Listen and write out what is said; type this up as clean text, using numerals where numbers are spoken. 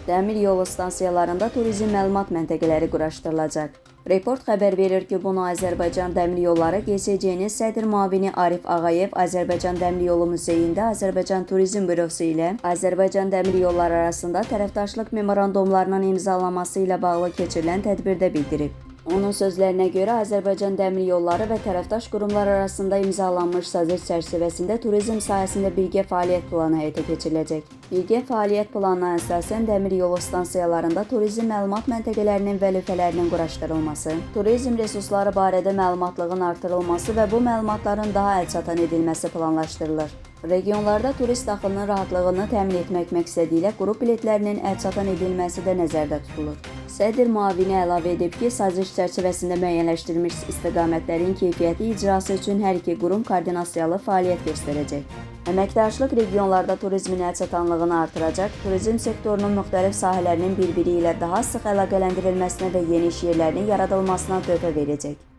Dəmir yolu stansiyalarında turizm məlumat məntəqələri quraşdırılacaq. Report xəbər verir ki, bunu Azərbaycan Dəmir Yolları GSC-nin sədr müavini Arif Ağayev Azərbaycan Dəmir Yolu Muzeyində Azərbaycan Turizm Bürosu ilə Azərbaycan Dəmir Yolları arasında tərəfdaşlıq memorandumlarının imzalanması ilə bağlı keçirilən tədbirdə bildirib. Onun sözlərinə görə, Azərbaycan Dəmir Yolları və tərəfdaş qurumlar arasında imzalanmış saziş çərçivəsində turizm sahəsində birgə fəaliyyət planı həyata keçiriləcək. Birgə fəaliyyət planına əsasən dəmir yolu stansiyalarında turizm məlumat məntəqələrinin və lövhələrinin quraşdırılması, turizm resursları barədə məlumatlığın artırılması və bu məlumatların daha əlçatan edilməsi planlaşdırılır. Regionlarda turist axınının rahatlığını təmin etmək məqsədi ilə qrup biletlərinin əlçatan edilməsi də nəzərdə tutulur. Sədr müavini əlavə edib ki, saziş çərçivəsində müəyyənləşdirilmiş istiqamətlərin keyfiyyətli icrası üçün hər iki qurum koordinasiyalı fəaliyyət göstərəcək. Əməkdaşlıq regionlarda turizmin əlçatanlığını artıracaq, turizm sektorunun müxtəlif sahələrinin bir-biri ilə daha sıx əlaqələndirilməsinə və yeni iş yerlərinin yaradılmasına töhfə verəcək.